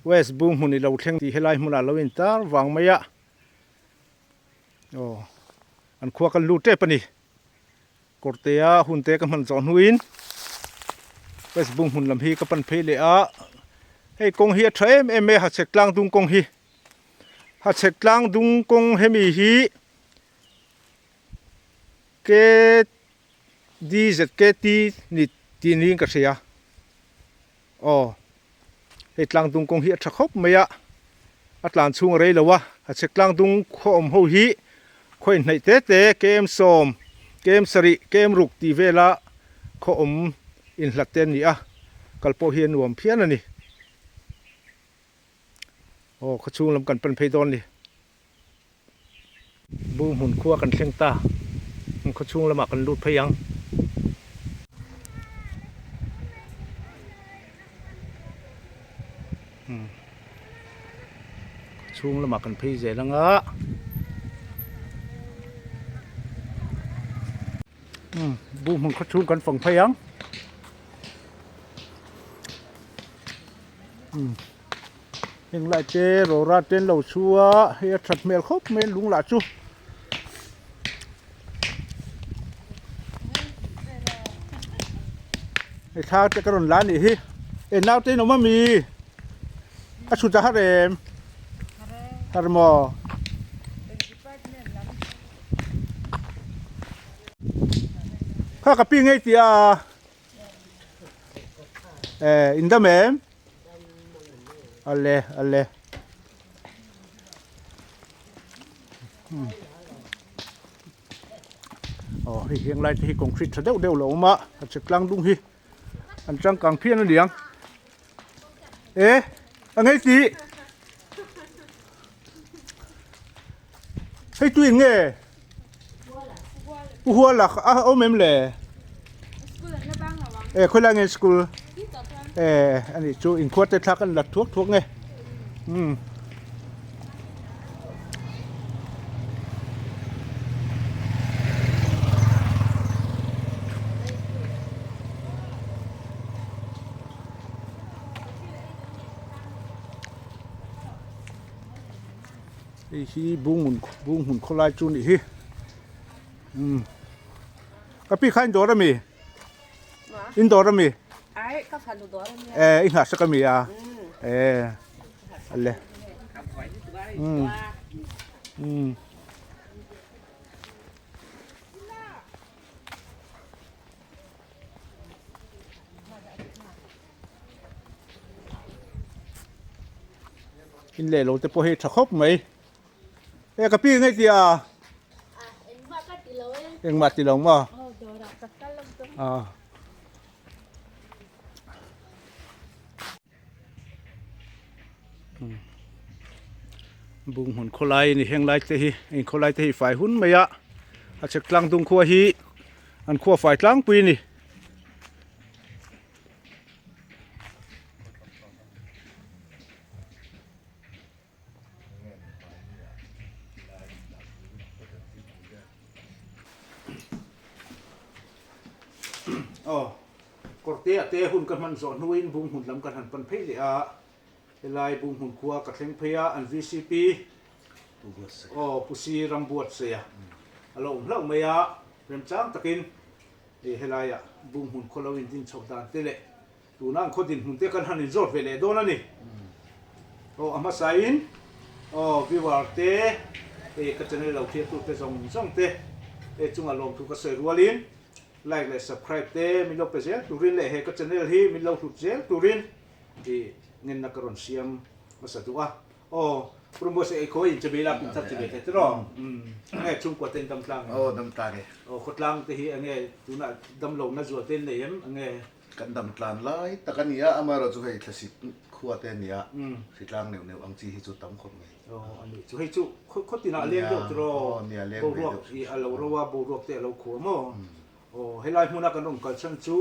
West Bunghmun i lo thleng tih helai hmunah lo intar vang mai a. Aw an khua kan lut tep a ni. Kawrtea hun te ka hman zawh hnuin West Bunghmun lam hi ka pan phei leh a. Hei kawng hi a tha em em mai a, Hachhek tlang dung kawng hi. Hachhek tlang dung kawng hemi hi KDZKT ni tih niin ka hria. Aw, hei tlang dung kawng hi a tha khawp mai a, a tlan chhung a rei lo a, a chhek tlang dung khaw awm ho hi khaw inhnaih te te KM sawm, KM sarih, KM ruk tih vela khaw awm inhlat te an ni a, kal pawh hi a nuam phian a ni. Aw, khaw chhung lam kan pan phei dawn ni. Bu hmun khua kan thleng ta. Khaw chhung lamah kan lut phei ang. Khaw chhung lamah kan phei zel ang a. Bu hmun khaw chhung kan fang phei ang. Heng lai te rawra te an lo chhu a hei a that hmel khawp mai a lung lah chu. Hei thla te ka rawn la anih hi e naute in awm ami a chhut a har em har maw. Kha ka pi ngei tih a e in dam em. Ale ale aw hei heng lai te hi concrete tha deuh deuh lo awm a a che tlang dung hi an changkang phian a niang e a ngei tih hei tuin nge Pu Huala a awm em le? E khawilai nge school? E ani chu inkhuar te thla kan la thuak thuak nge. Um. Hei hi bunghmun bunghmun khawlai chu nih hi umm ka pi kha in dawr ami in dawr ami e i nghah sak ami a e ale umm umm. In leh lo te pawh hi a tha khawp mai e ka pi ngei tih a engmah ti lo maw a bung hmun khawlai a ni heng lai te hi heng khawlai te hi fai hun mai a a chhek tlang dung khua hi an khua fai tlangpui a ni. Aw kawrte a te hun ka hman zawh hnuin bung hmun lam kan han pan phei leh a helai bung hmun khua ka thleng phei a an vcp aw Pu Si Rambuatsaia a lo awm hlauh mai a remchang takin Hei helaiah bung hmun khaw lo indin chhoh dan te leh tuna an khaw dinhmun te kan han inzawt ve leh dawn a ni. Aw a hmasain aw viewer te hei ka channel lo thlir tu te zawng zawng te hei chungah lawmthu ka sawi rualin like leh subscribe te min lo pe zel turin leh he ka channel hi min lo hlut zel turin i ngenna ka rawn siam hmasa duh a. Aw, Purumbo se ei khawi in che bela kum thar che ve thei tiraw? Umm, enge chhungkua te in dam tlang em? Aw, dam tlang e. Aw, khawtlang te hi enge tunah dam lo na zual te in nei em? Enge? Kan dam tlan lai tak a ni a, amaherawh chu hei thlasik khua te a ni a, hritlang neuh neuh ang chi hi chu tam khawp mai. Aw, a nih chu hei chu khaw tinah a leng deuh tiraw? Aw, nia leng ve deuh. Boruak hi a lo ro a, boruak te a lo khuam aw. Aw, helai hmuna kan rawn kal chhan chu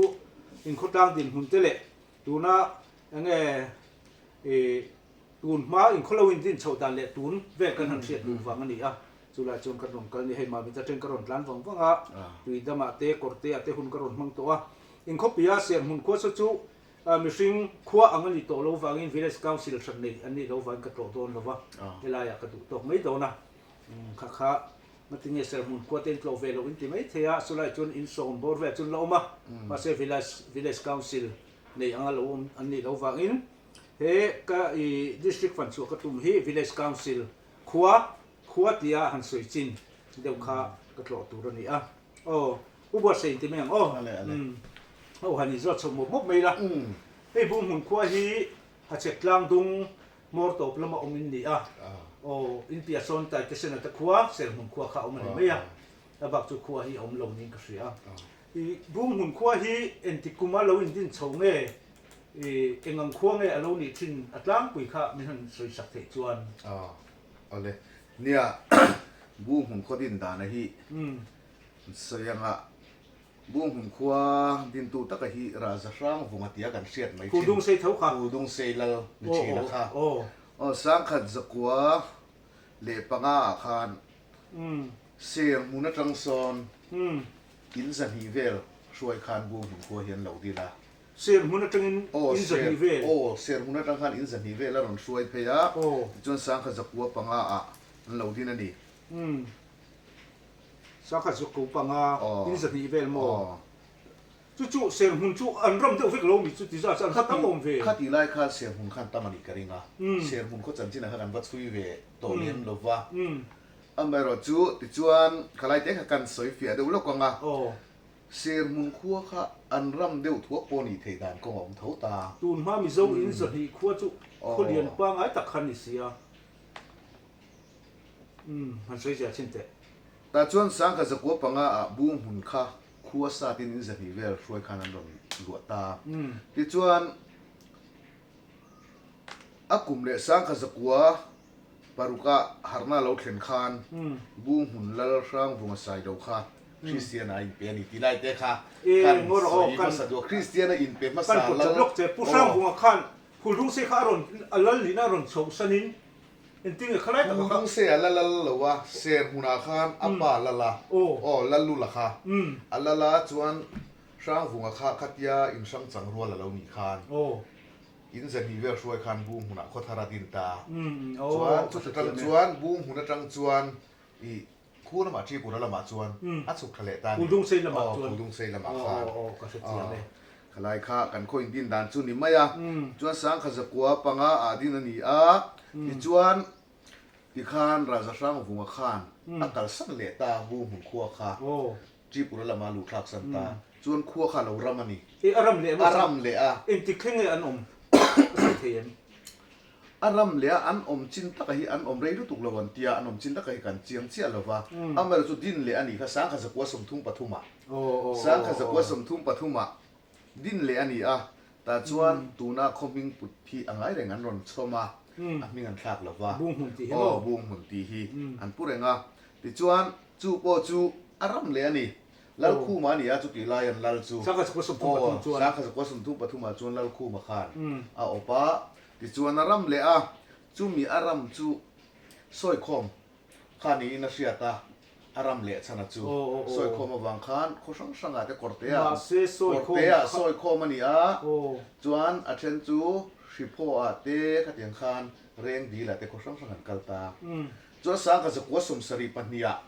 in khawtlang dinhmun te leh tuna enge i Tun hma inkhawlo in din chhoh dan leh tun vel kan han hriat duh vang a ni a, chulai chuan kan rawn kal ni hei Mamit atang ka rawn tlan vang vang a, tui damah te kawr te ah te hun ka rawn hmang tawh a, inkhawpui a serhmun khua saw chu Mihring khua ang a nih tawh lo vangin Village Council hran nei an nih lo vangin ka tlawh dawn lo va, helaiah ka duh tawk mai dawn a. Kha kha ngatinge Serhmun khua te in tlawh ve loh in ti mai thei a, chulaiah chuan in sawm bawr velah chuan la awm a, mahse Village Village Council nei anga lo awm an nih lo vangin he ka i District fan chhuah ka tum hi Village Council khua khua tia han sawi chin deuh kha ka tlawh tur a ni a. Aw, U Buatsaih in ti mai ang aw. Aw han inzawt chho mawp mawp mai la. Hei Bunghmun khua hi Hachhek tlang dung hmawr tawp lama awm in ni a. Aw, in piah sawn Taitesena te khua, Serhmun khua kha a awm a ni mai a. A bak chu khua hi a awm lo niin ka hria. I Bunghmun khua hi engtik kuma lo indin chho nge, i eng ang khua nge a lo nih thin a tlangpui kha min han sawi sak theih chuan. Aw, awle. Nia, Bunghmun khaw din dana hi sawi anga Bunghmun khua dintu taka hi Raja Hrangvunga tia kan hriat mai thin. Kudung sei tho kha. Kudung sei lal ni thin a kha. Aw Sangkhat zakua leh panga ah khan ser hmun atang sawn in zahnih vel hruai khan Bunghmun khua hi an lo dil a. Ser hmun atangin in zahnih vel. Aw ser hmun atang khan in zahnih vel a rawn hruai phei a. Tichuan Sangkhat zakua panga ah an lo din a ni. Sakhat zuk ko panga in zahnih vel maw? Chu chu serhmun chu an ram deuh vek lo mi chu ti zat chu an kha tam awm ve. Kha tih lai kha serhmun khan tam a nih ka ring a, serhmun khaw chanchin ah kha kan va chhui ve tawh lem lo va. Amaherawh chu tichuan khalai te kha kan sawi fiah deuh lawk ang a, serhmun khua kha an ram deuh thuak pawh nih theih dan kawng a awm tho ta. Tun hma Mizo in zahnih khua chu khaw lian pangai tak kha a ni si a. Umm, han sawi zia chhin teh. Tah chuan Sangkha zakua panga ah bung hmun kha khua satin in zahnih vel hruai khan an rawn luah ta. Tichuan, a kum leh Sangkha zakua paruk ah harhna lo thlen khan bung hmun lal Hrangvunga Sailo kha Kristian a inpe a ni tih lai te kha kan sawi hmasa duh a. Kristian a inpe hmasa lal. Kan pawt lawk che. Pu Hrangvunga khan Phulrungse kha a rawn a lal nihna a rawn chhoh sanin Engtin nge khalai taka kha. Phulrungse a la lal lo a, ser hmunah khan a pa lal a, aw Lallula kha a lal a, chuan Hrangvunga kha khatia in hrang chang rual a lo nih khan in zahnih vel hruai khan Bung hmunah khawthar a din ta. Chuan chuta tang chuan Bung hmun atang chuan i Khu lamah Tripura lamah chuan a chhuk thla leh ta a ni. Phulrungsei lamah chuan. Aw Phulrungsei lamah khan. Aw aw ka hre chiang e. Khalai kha kan khaw indin dan chu ni mai a. Chuan Sangkha zakua panga ah din a ni a. Tichuan tikhan Raja Hrangvunga khan a kalsan leh ta Bu hmun khua kha. Tripura lama luh thlak san ta. Chuan khua kha a lo ram a ni. E a ram leh a maw? A ram leh a. Engtik thleng nge an awm? Ka sawi thei em? A ram leh a an awm chin taka hi an awm rei lutuk lo an tia, an awm chin taka hi kan chiang chiah lo va. Amaherawhchu chu din leh a nih kha 1933 ah, 1933 ah din leh a ni a, tah chuan tuna khaw hming put hi a ngai reng an rawn chhawm a, a hming an thlak lo va. Aw, Bunghmun tih hi an pu reng a. Tichuan chu pawh chu a ram leh a ni. Lalkhuma a ni a, chutih lai an lal chu. 1933 chuan. 1933 ah chuan Lalkhuma khan a awp a, Tichuan a ram leh a, chumi a ram chu sawikhawm kha niin a hriat a, a ram leh chhan a chu sawikhawm avang khan khaw hrang hrangah te kawrtea kawrtea sawikhawm a ni a, chuan a then chu Hriphaw ah te khatiang khan reng dil ah te khaw hrang hrang an kal ta. Chuan 1972 ah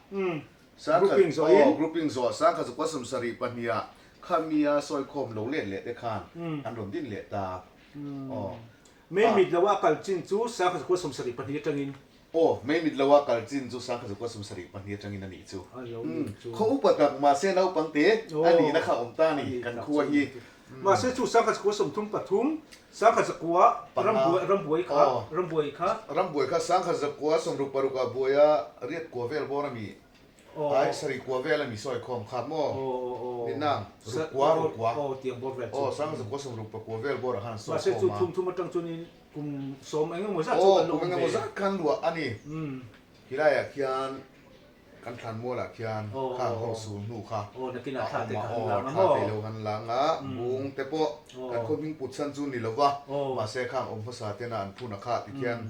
Sangkhat aw grouping zawh 1972 ah khamia sawikhawm lo let leh te khan an rawn din leh ta. Aw. Mei mit lo a kal chin chu 1972 atangin. Aw, mei mit lo a kal chin chu 1972 atangin a nih chu. Khaw upa tak mahse naupang te a nihna kha awm ta a ni kan khua hi. Mahse chu 1933, 19 rambuai rambuai kha rambuai kha. Rambuai kha 1966 ah buai a riat kua vel bawr a mi. Ai sarih kua vel a mi sawi khawm kha maw? Ninang, ruk kua, ruk kua. Aw, tiang bawr vel chu. Aw, 19 pakua vel bawrah khan an sawi khawm a. Mahse chu thum thum atang chuanin kum sawm eng emaw zat chu kan la awm ve. Aw, kum eng emaw zat khan luah a ni. Khilaiah khian kan thlan mualah khian khang ho sul hnu kha a awm a, aw, thla te lo han lang a, bung te pawh kan khaw hming put chhan chu ni lo va, mahse khang awm hmasa tena an phun a kha tikhian.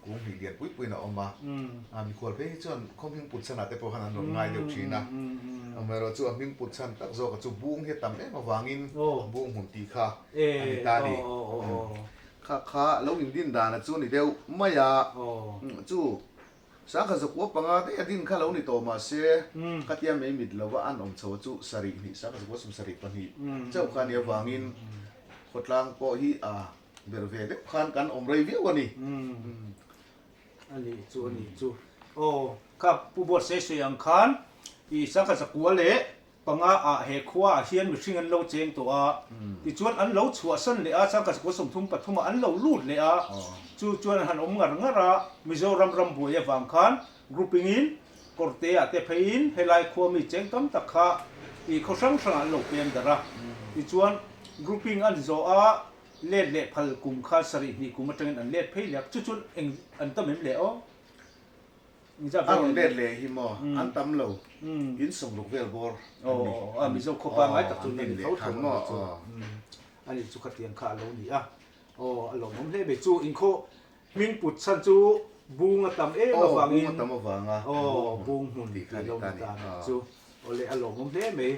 Kung hnih lian pui puiin a awm a, a mikhual phei hi chuan khaw hming put chhanah te pawh khan an rawn ngai deuh thin a, amaherawh chu a hming put chhan tak zawk a chu bung hi a tam em avangin bung hmun tih kha a ni ta a ni. Kha kha lo indin dan a chu ni deuh mai a, chu sangkhat zakua panga daih a din kha lo ni tawh mahse khatia mei mit lova an awm chho a chu sarih hnih sangkhat zakua 72 chauh kha a nih avangin khawtlang pawh hi a Ber ve deuh khan kan awm rei viau a ni. Umm a nih chu a nih chu. Aw kha Pu Buatsaih sawi ang khan i sangkhat zakua leh panga ah he khua ah hian mihring an lo cheng tawh a, tichuan an lo chhuahsan leh a, sangkhat zakua 33 ah an lo lut leh a, chu chuan an han awm ngar ngar a, Mizoram ram buai avang khan grouping in kawrte ah te pheiin helai khua mi cheng tam tak kha i khaw hrang hrang ah an lo pem darh a, tichuan grouping an zawh a, Let leh phal kum kha sarih hnih kum atangin an let phei leh a, chu chuan eng an tam em le aw? Engzat vel A rawn let leh hi maw? An tam lo, in sawmruk vel bawr an ni. Aw, a Mizo khawpa ngai tak chu an ni tho tho maw? A nih chu khatiang kha a lo ni a, aw a lawmawm hle mai. Chu inkhaw hming put chhan chu bung a tam em avangin, bung a tam avanga aw bung hmun tih lo ni ta a chu. Awle a lawmawm hle mai.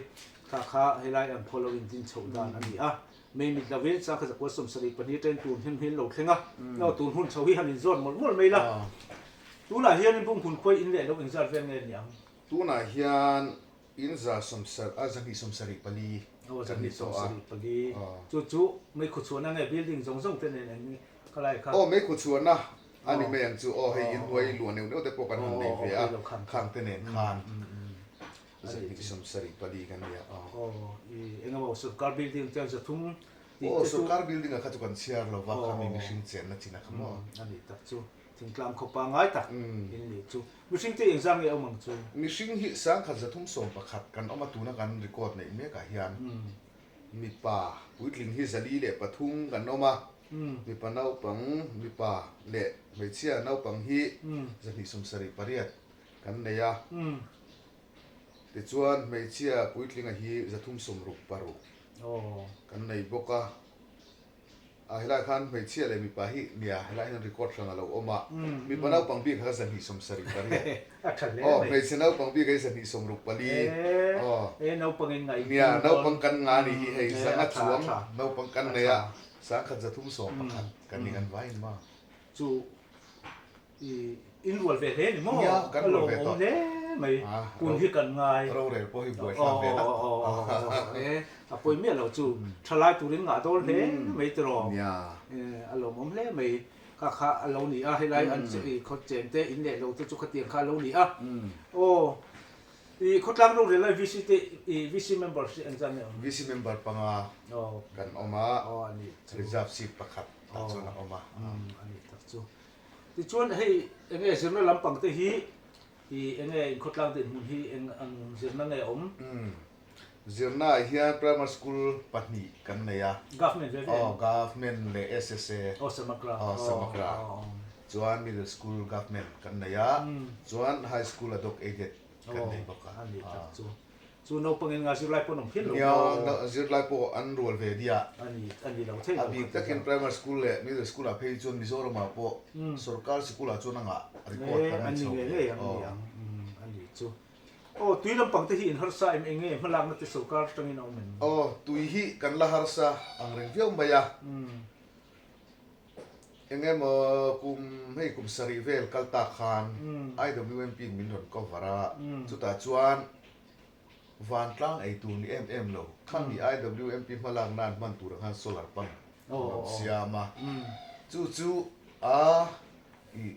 Kha kha helai an phaw lo indin chhoh dan a ni a. Mei mit lovin sangkhat zakua 72 ṭen tun hlim hi an lo thleng a, no tun hun chho hi han inzawt mawlh mawlh mai la. Tunah hian in bung hun khuai in leh lo engzat vel nge ni ang? Tunah hian in za sawmsar a 274 Aw kan ni tawh a. 274. Chu chu meikhu chhuahna nge building zawng zawng te nen eng khalai kha? Aw meikhu chhuahna a ni mai ang chu aw hei in hnuai luah neuh neuh te pawh kan han nei ve a khang te nen khan. 274 kan nia aw. Aw i eng emaw sorkar building chuan 300 tih te chu. Aw sorkar building ah kha chu kan chhiar lo va khami mihring chenna chin a kha maw. A nih tak chu thingtlang khaw pangai tak in nih chu. Mihring te engzah nge awm ang chu? Mihring hi 1111 kan awm a tuna kan record neih mek ah hian mipa puitling hi 403 kan awm a, mipa naupang mipa leh hmeichhia naupang hi 278 kan nei a. Tichuan hmeichhia puitlinga hi 366 kan nei bawk a, a helaiah khan hmeichhia leh mipa hi nia helaiah hian record hran a lo awm a, mipa naupang bik kha 278, aw hmeichhe naupang bik hi 264, aw nia naupang kan nga nih hi hei zanga chuang naupang kan nei a, 1111 kan ni kan vaiin ma. I inrual ve hle ni maw? Nia, kan rual ve tawh. A lawmawm hle mai. Kun hi kan ngai. Rorel pawh hi buai thlak ve tak. E, a pawi miah lo chu. Thalai turin ngah dawn hle mai tiraw? Nia. A lawmawm hle mai. Kha kha a lo ni a, helai an khaw chen te, in leh lo te chu khatiang kha a lo ni a. Aw, i khawtlang rorel lai VC te, i VC member hi engzat nge awm? VC member panga kan awm a, reserve seat pakhat tah chuan a awm a. A ni tak chu. Tichuan hei eng nge zirna lampang te hi i eng nge inkhawtlang dinhmun hi eng ang zirna nge awm? Umm zirna ah hian primary school pahnih kan nei a. Government ve ve em? Aw government leh SSA. Aw Samagra. Aw Samagra. Chuan middle school government kan nei a. Chuan high school adok aided kan nei bawk a. Aw a ni tak chu. Chu naupangin nga zirlai pawh an awm phian lo maw? Nia, zirlai pawh an rual ve diah. A ni, a ni lo thei lo. A bik takin primary school leh middle school ah phei chuan Mizoramah pawh sorkar sikul ah chuan a ngah record kan nei chho ve. A ni ngei ngei ang, a ni ang, a ni chu. Aw, tui lampang te hi in harsa em eng nge hmalakna te sorkar atangin a awm em? Aw, tui hi kan la harsa ang reng viau mai a. Eng emaw kum hei kum sarih vel kal tak khan IWMP in min rawn cover a, chutah chuan vantlang ei tur ni em em lo, khami IWMP hmalak nan hman tur ang khan solar pump an rawn siam a, chu chu a i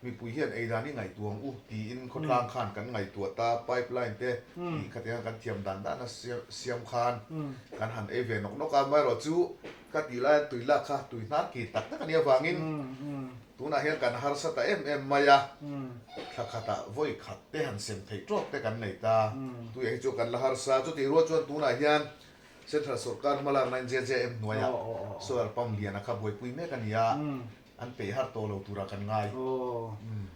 mipui hian ei dan hi ngaihtuah ang u tiin khawtlang khan kan ngaihtuah ta, pipeline te tih khatiang kan thiam dan dan a siam khan kan han ei ve nawk nawk a, amaherawh chu Ka tih lai tui lak kha tui hnar ki tak tak a nih avangin tunah hian kan harsa ta em em mai a, thla khatah vawi khat te han sem theih tawk te kan nei ta, tuiah hi chu kan la harsa. Chutih rual chuan tunah hian Central sawrkar hmalak nain JJM hnuaiah solar pump lian a kha buaipui mek a ni a, An peih har tawh lo turah kan ngai. Aw,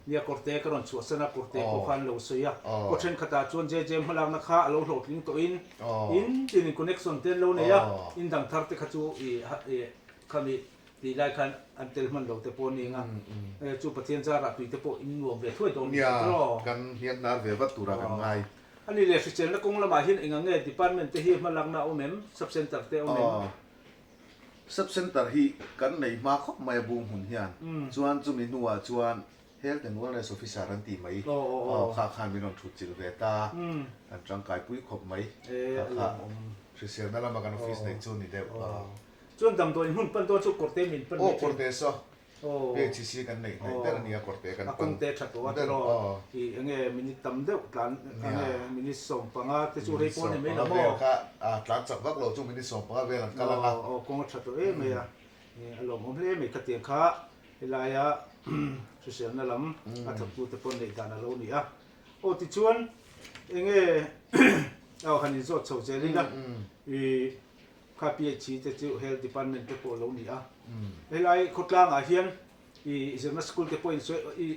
nia kawrte ka rawn chhuahsan a, kawrte pawh khan lo sawi a. Kaw thenkhatah chuan JJ hmalakna kha a lo hlawhtling tawhin in tinin connection te an lo nei a, in dang thar te kha chu i khami Tih lai khan an tel hman lo te pawh a ni ang a, chu Pathian zarah tui te pawh in nuam ve thuai dawn ni Nia, kan hniak hnar ve vat turah kan ngai. A ni leh hriselna kawng lamah hian eng ang nge department te hi hma lakna a awm em? Sub center te a awm em? Sub center hi kan nei hma khawp mai a bung hmun hian. Chuan chumi hnuah chuan Health and Wellness Officer an tih mai kha khan min rawn thut chilh ve ta, kan tangkaipui khawp mai. Kha kha hriselna lama kan office neih chu ni deuh. Chuan damdawi hmun pan dawn chu kawrte min pan mai thin. Aw kawrte saw. PHC kan neih hnaih ber a nia kawrte kan pan. A kawngte tha tawh a tiraw. I enge minute tam deuh tlan enge minute 15 te chu rei pawh a ni mai lo maw. Vel kha tlan chak vak lo chu minute 15 vel an kal ang a. Aw kawng a tha tawh em mai a. A lawmawm hle mai khatiang kha helaia hriselna lam a thawktute pawh neih dan a lo ni a. Aw tichuan enge aw han inzawt chho zel ila i Kha PHC te chu Health Department te pawh lo ni a. Helai khawtlangah hian i zirna school te pawh in sawi i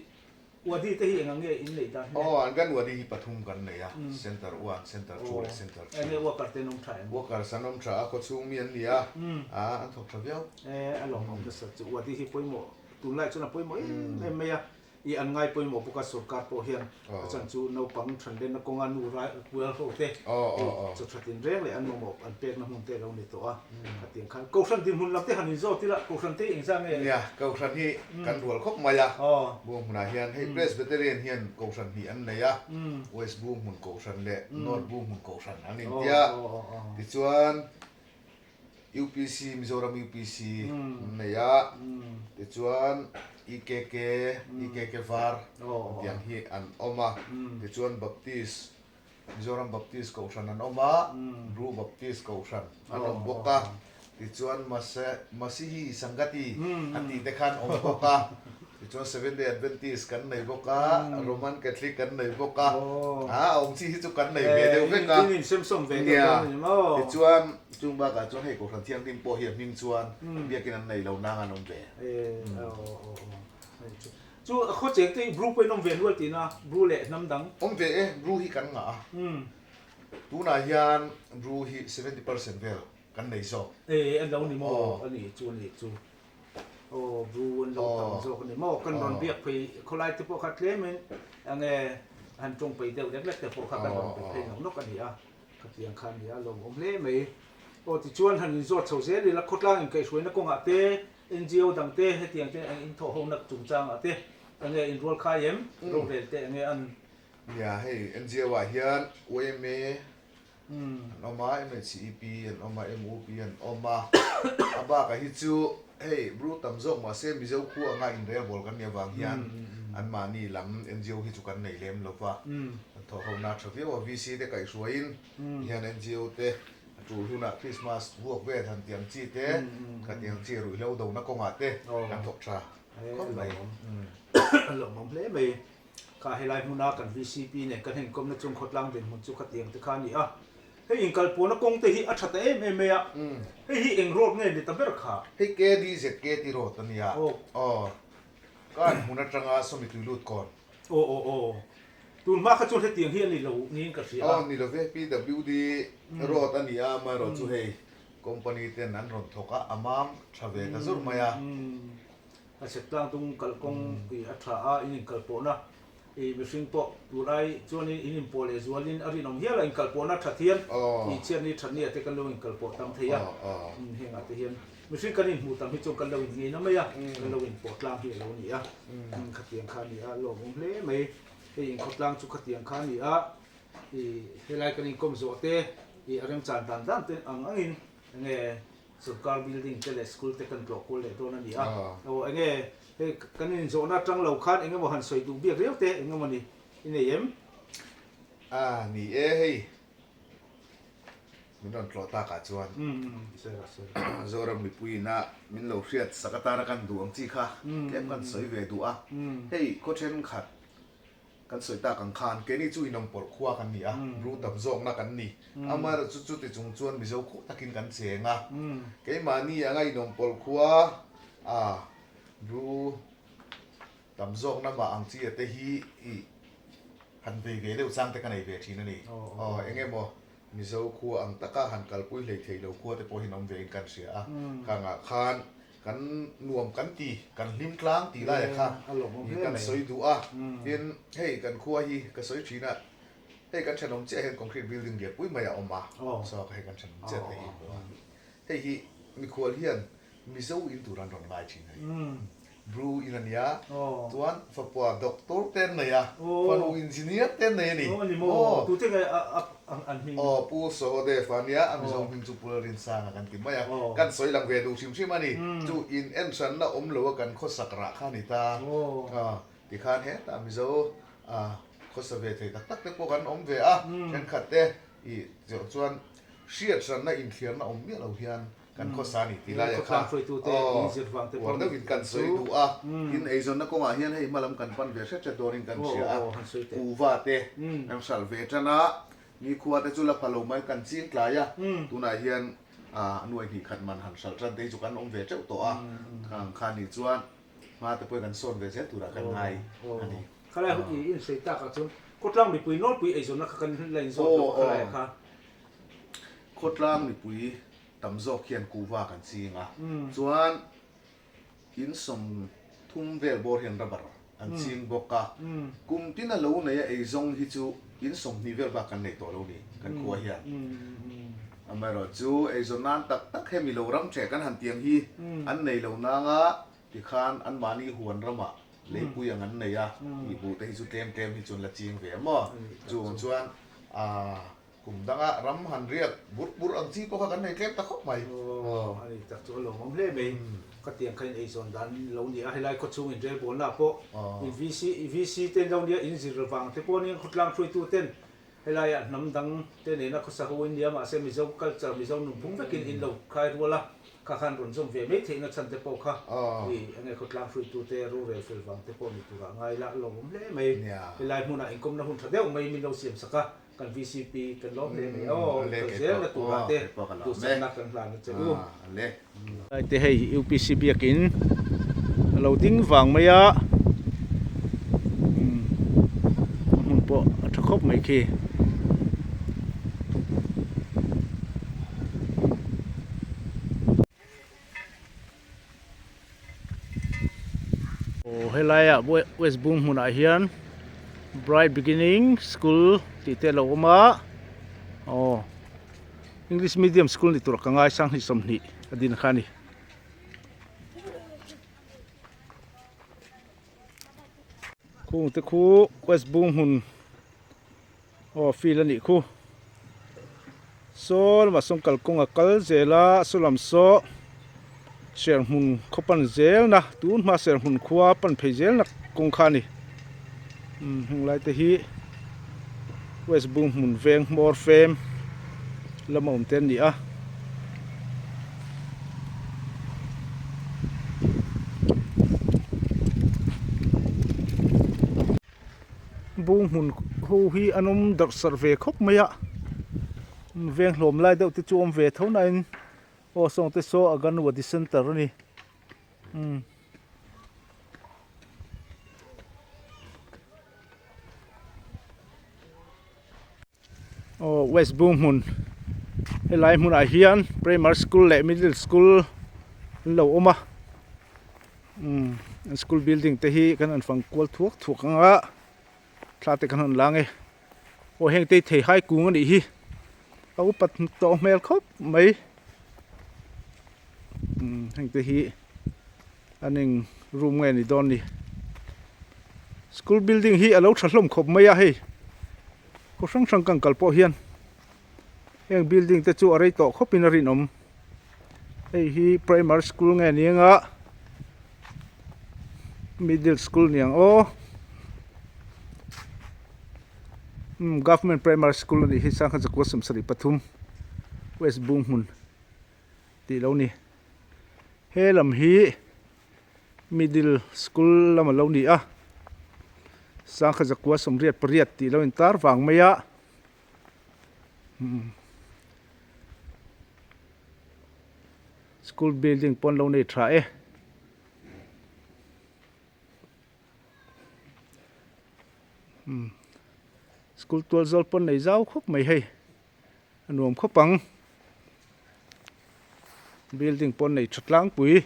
Wadi te hi eng ang nge in neih dan hi? Aw, an kan Wadi hi pathum kan nei a, Center 1, Center 2 leh Center 3. Enge worker te an awm tha em? Workers an awm tha a, khawchhung mi an ni a, an thawk tha viau. E, a lawmawm nasa chu Wadi hi pawimawh tunlai chuan a pawimawh em em mai a. I an ngai pawimawh bawk a, sorkar pawh hian a chan chu naupang thanlenna kawnga nu rai kual ho te chaw tha tin reng leh an mamawh an pekna hmun te a lo ni tawh a, khatiang khan Kohhran dinhmun lam te han inzawt ila, Kohhran te hi engzah nge? Nia, Kohhran hi kan rual khawp mai a, Buanghmunah hian hei Presbyterian hian Kohhran hnih an nei a, West Buanghmun Kohhran leh North Buanghmun Kohhran an intia, tichuan UPC, Mizoram UPC an nei a, tichuan EKK, EKK var tiang hi an awm a, tichuan Baptist, Mizoram Baptist Kohhran an awm a, Bru Baptist Kohhran an awm bawk a, tichuan Masihi Sangati an tih te kha an awm bawk a, tichuan Seventh Day Adventist kan nei bawk a, Roman Catholic kan nei bawk a, a awm chi hi chu kan nei ve deuh vek a, nia, tichuan Chung bakah chuan hei Kohhran Thianghlim pawh hi a hming chuan biakin an nei lo nang an awm ve. Chu a khaw cheng te hi Bru pawhin awm ve nual tihna, Bru leh hnam dang. Awm ve e, Bru hi kan ngah a. Tunah hian Bru hi 70% vel kan nei zawk. E, an lo ni maw? A ni chu, a ni chu. Aw, Bru an lo tam zawk a ni maw? Kan rawn biak phei khawlai te pawh kha tlemin enge han tawng phei deuh lek lek te pawh kha kan rawn pe phei nawk nawk a ni a. Khatiang kha a ni a, lawmawm hle mai. Aw tichuan han inzawt chho zel ila khawtlang inkaihhruaina kawngah te, NGO dang te hetiang te eng inthawh hona chungchangah te enge inrual khai em, rorel te enge an. Nia, hei NGO ah hian yma an awm a, MHCEP an awm a, MUP an awm a, a bakah hi chu hei Bru tam zawk mahse Mizo khua anga inrelbawl kan nih avang hian anmahni lam NGO hi chu kan nei lem lo va. Kan thawh ho na tha viau a, VC te kaihhruaiin hian NGO te a tul hunah Christmas vuak vel han tiang chi te, kha tiang chi ruihhlo dona kawngah te kan thawk tha khawp mai. A lawmawm hle mai. Kha helai hmuna kan VCP nen kan inkawmna chung khawtlang dinhmun chu khatiang te kha a ni a. Hei inkalpuahna kawng te hi a tha ta em em mai a, hei hi eng road nge ni ta ber kha? Hei KDZK ti road a nia. Aw. Kan hmun atanga sawmi tui lut kawn. Aw aw aw. Tun hma kha chuan hetiang hi a ni lo niin ka hria a. Aw ni lo ve, PWD road a ni a, amaherawh chu hei company ten an rawn thawk a, a mam tha ve ta zur mai a. A chhek tlang tung kalkawng i a tha a, in inkalpawhna i mihring pawh tunlai chuanin in inpawh leh zualin a rinawm hial a, inkalpawhna that hian i chhiatni thatni ah te kan lo inkalpawh tam thei a, hengah te hian Mihring kan inhmuh tam hi chuan kan lo inngeih na mai a, kan lo inpawh tlang hi a lo ni a, khatiang kha a ni a, lawmawm hle mai. Hei inkhawtlang chu khatiang kha a ni a, ih helai kan inkawm zawh te, ih a remchan dan dan te ang angin enge sorkar building te leh school te kan tlawh kual leh dawn a ni a. Aw enge hei kan inzawhna atang lo khan eng emaw han sawi duh biak riau te eng emaw ni i nei em? A ni e hei. Min rawn tlawh takah chuan Zoram mipuiin a min lo hriat sak atana kan duh ang chi kha tlem kan sawi ve duh a. Hei khaw thenkhat kan sawi tak ang khan keini chu inawmpawlh khua kan ni a, ru tam zawkna kan ni. Amaherawhchu chu chuti chung chuan Mizo khuh takin kan cheng a. Keimahni anga inawmpawlh khua a ru tam zawkna mah ang chi te hi ih Han vei ve deuh chang te ka nei ve thin a ni. Aw, eng emaw Mizo khua ang taka han kalpui hlei thei lo khua te pawh hi an awm ve in kan hria a. Khangah khan Kan nuam kan ti, kan hlim tlang tih laia kha kan sawi duh a. Tin, hei kan khua hi ka sawi thin a, hei kan thenawm chiah hian concrete building lianpui mai a awm a, saw hei kan thenawm chiah te hi hmu a. Hei hi mikhual hian Mizo in tur an rawn ngai thin a ni. Bru in a nia, chuan fapua doctor te an nei a, fanu engineer te an nei a ni. Aw, Pu Sahodev a nia, a Mizo hming chu Pu Lalrinsanga kan ti mai a, kan sawi lang ve duh hrim hrim a ni. Chu in en hranna awm lo a kan khawsak rah kha a ni ta. Tikhan hetah Mizo khawsa ve thei tak tak te pawh kan awm ve a, thenkhat te ih chuan hriat hranna inthliarna awm miah lo hian Kan khawsa a ni tih laia kha aw uar deuhin kan sawi duh a, tin eizawnna kawngah hian hei hmalam kan pan ve hret hret dawnin kan hria a, kuhva te kan hralh ve tan a, nikhua te chu la pha lo mai kan ching tlai a, tunah hian nuai hnih khat man han hralh tan te hi chu kan awm ve teuh tawh a, khang kha nih chuan hma te pawhin kan sawn ve zel turah kan ngai a ni. Khalai hun i insawi takah chuan khawtlang mipui nawlpui eizawnna kha kan la inzawt lo a khalaiah kha. Khawtlang mipui tam zawk hian kuhva kan ching a, chuan in 30 vel bawr hian rubber an ching bawk a, kum tin a lo nei a eizawng hi chu in 20 vel bak kan nei tawh lo ni kan khua hian. Amaherawh chu eizawn nan tak tak hemi lo ram ṭheh kan han tiang hi an nei lo nang a, tikhan anmahni huan ramah leipui ang an nei a, tih buh te hi chu tlem tlem hi chu an la ching ve a maw? Chung chuan aaa. Kum danga ram han riak burh burh ang chi pawh kha kan nei tlem ta khawp mai. Aw, a ni tak chu a lawmawm hle mai. Ka tiang kha in eizawn dan lo ni a, helai khawchhung in relbawlna pawh in VC VC te lo nia in zir vang te pawh nia khawtlang hruaitu ten helaiah hnam dang te nena khawsa ho in nia mahse Mizo culture Mizo nunphung vekin in lo khai rual a, kha khan rawn zawm ve mai theihna chhan te pawh kha i enge khawtlang hruaitu te rorel fel vang te pawh ni turah ngai la a lawmawm hle mai. Helai hmunah inkawmna hun tha deuh mai min lo siam sak a. Kan VCP kan lawm hle mai aw, kal zel na turah te duhsakna kan hlan a che u. Lai te hei UPC biakin a lo ding vang mai a, a hmun pawh a tha khawp mai khi. Aw helaiah West Bung hmunah hian Bright Beginning School tih te a lo awm a aw English medium school ni tur ka ngai sanghnih 20 a din kha a ni. Khung te khu West Bung hmun aw field a nih khu saw lamah sawn kalkawng a kal zel a saw lam saw serhmun khaw pan zel na tun hma serhmun khua pan phei zel na kawng kha a ni umm heng lai te hi West Bung hmun veng hmawr fem lama awm te an ni a. Bung hmun ho hi an awm darh sarh ve khawp mai a veng hlawm lai deuh te chu awm ve tho na in aw sawng te saw Anganwadi center a ni umm. Aw West Bung hmun helai hmunah hian primary school leh middle school an lo awm a umm an school building te hi kan han fang kual thuak thuak ang a thla te kan han lang e aw heng te hi theihai kung a nih hi a upat tawh hmel khawp mai umm heng te hi an eng room nge ni dawn ni school building hi a lo tha hlawm khawp mai a hei. Khaw hrang hrang kan kal pawh hian heng building te chu a rei tawh khawpin a rinawm. Hei hi primary school nge ni anga middle school ni ang aw. Umm government primary school a nih hi sangha zakua 73 west Bunghmun tih lo ni. He lam hi Middle school lam a lo ni a, sangha zakua 88 tih lo intar vang mai a, school building pawn lo nei tha e. School tual zawl pawn nei zau khawp mai hei. A nuam khawp ang. Building pawn nei tha tlangpui.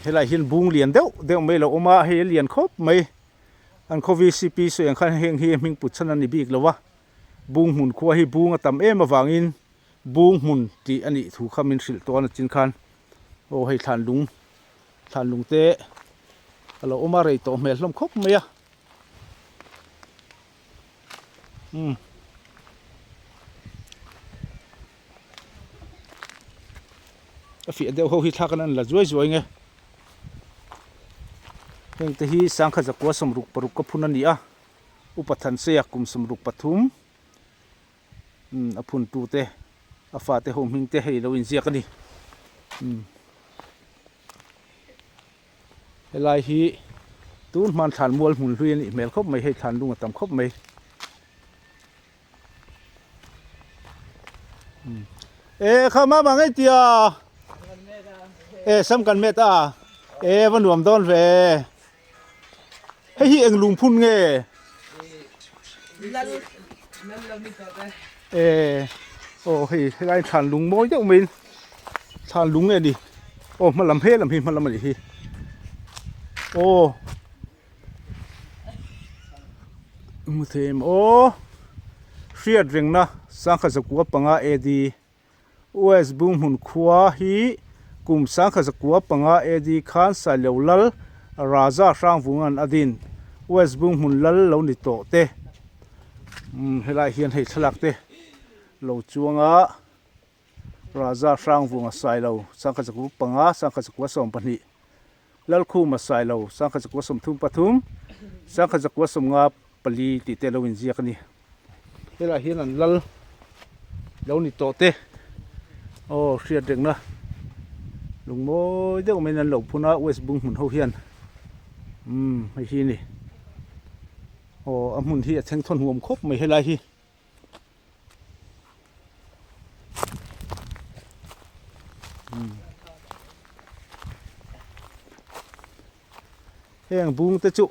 Helaiah hian bung lian deuh deuh mai a lo awm a, hei a lian khawp mai. An khaw VCP sawi ang khan heng hi hming put chhan a ni bik lo a, bung hmun khua hi bung a tam em avangin bung hmun tih a nih thu kha min hrilh tawh a nachin khan aw hei thlan lung thlan lung te a lo awm a rei tawh hmel hlawm khawp mai a. Umm. A fiah deuh ho hi thlak an la zuai zuai nge. Heng te hi sangkhat zakua 66 ka phun a ni a, Upa Thanseia kum 63 umm a phun tu te a fate ho hming te hei lo inziak a ni. Umm helai hi tun hman thlan mual hmun hlui a nih hmel khawp mai hei thlan lung a tam khawp mai. E kha ma ma ngei tia e sam kan met a e va nuam dawn ve hei hi eng lungphun nge e aw hei helai thlan lung mawi deuh mai in thlan lung nge ni aw hmalam he lam hi hmalam a nih hi aw. Hmu thei em aw hriat rengna sangkhat zakua panga AD US Bunghmun khua hi kum sangkhat zakua panga AD khan Sailo lal Raja Hrangvunga'n a din US Bunghmun lal lo ni tawh te umm helai hian hei thlalak te lo chuang a Raja Hrangvunga Sailo sangkhat zakua panga sangkhat zakua 12. Lalkhuma Sailo, sangkhat zakua 33, sangkhat zakua 54 tih te a lo inziak a ni. Helaiah hian an lal lo ni tawh te aw hriat rengna lung mawi deuh maiin an lo phun a West Bunghmun ho hian umm hei hi a ni aw a hmun hi a thengthawn huam khawp mai helai hi. Heng bung te chu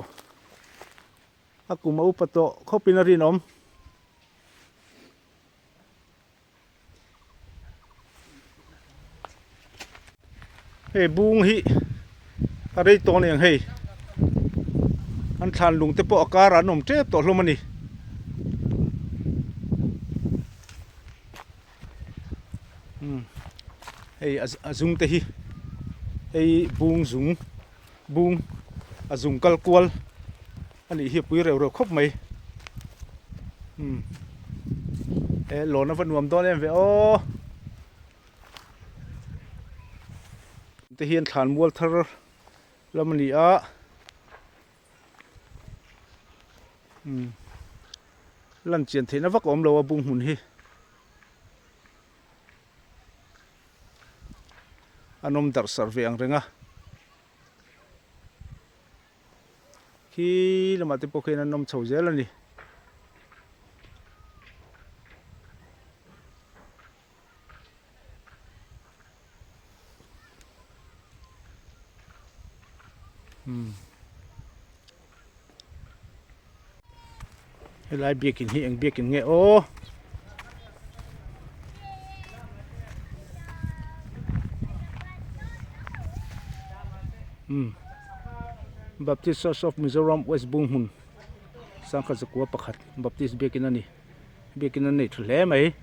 a kum a upa tawh khawp in a rinawm. Hei bung hi a rei tawh a ni ang hei an thlan lung te pawh a karah an awm tep tawh hlawm a ni. Umm hei a zung te hi hei bung zung bung a zung kal kual a nih hi a pui reuh reuh khawp mai umm he lawn a va nuam dawn em ve aw te hian thlan mual thar lam a ni a umm lan chian theihna vak a awm lo a bung hmun hi an awm darh sarh ve ang reng a. Khi lamah te pawh khian an awm chho zel a ni. Umm. Helai biakin hi eng biakin nge aw. Umm. Baptist Church of Mizoram West Bunghmun sangkhat zakua pakhat Baptist biakin a ni. Biakin an nei tha hle mai.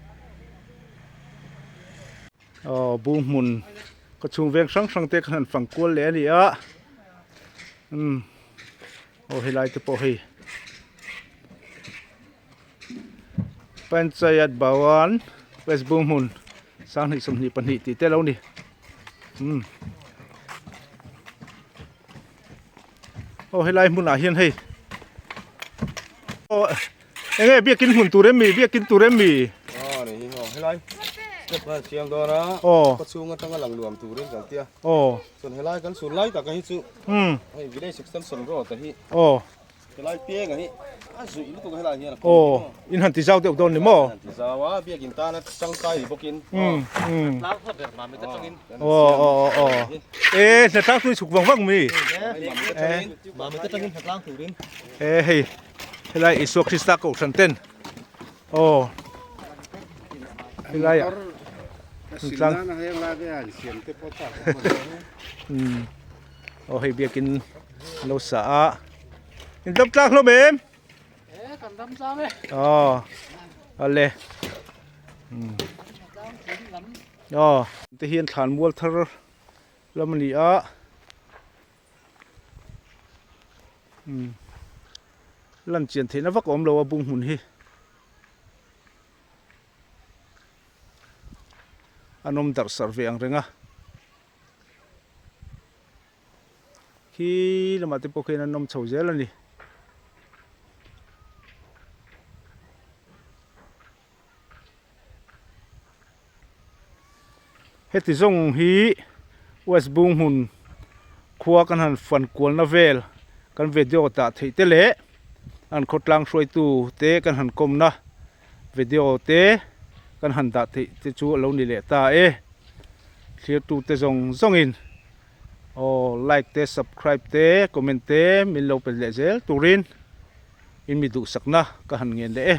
Aw Bunghmun ka chhung veng hrang hrang te khan han fang kual leh a ni a. Umm. Aw helai te pawh hei Panchayat Bhawan West Bunghmun sanghnih 22 tih te lo ni umm aw helai hmunah hian hei aw enge biakin hmun tur em mi biakin tur em mi aw ni hi aw helai step khan siam dawn a aw khaw chhung atanga lang nuam turin kan tia aw chuan helai kan sur lai taka hi chu umm hei village extension road a hi aw helai piang a hi a zuih lutuk a helai hian a aw in han ti zau deuh dawn ni maw han ti zau a biakin tana tangkai ni bawkin umm umm tlang hla ber mami te tangin aw aw aw aw e hnatlang tui chhuk vang vang mi mami te tangin hnatlang turin e hei helai Isua Krista kohhran ten aw helai ah hnatlang umm. Aw hei biakin an lo sa a. In dam tlang hlawm em? E kan dam tlang e. Aw ale. Aw te hian thlan mual thar lam a ni a. Umm lan chian theihna vak a awm lo a bung hmun hi. An awm darh sarh ve ang reng a. Khi lamah te pawh khian an awm chho zel a ni. Heti zawng hi West Bunghmun khua kan han fan kualna vel kan video dah theih te leh an khawtlang hruaitu te kan han kawmna video te kan han dah theih te chu a lo ni leh ta e. Thlirtu te zawng zawngin aw like te subscribe te comment te min lo pe leh zel turin in mi duhsakna ka han ngen leh e.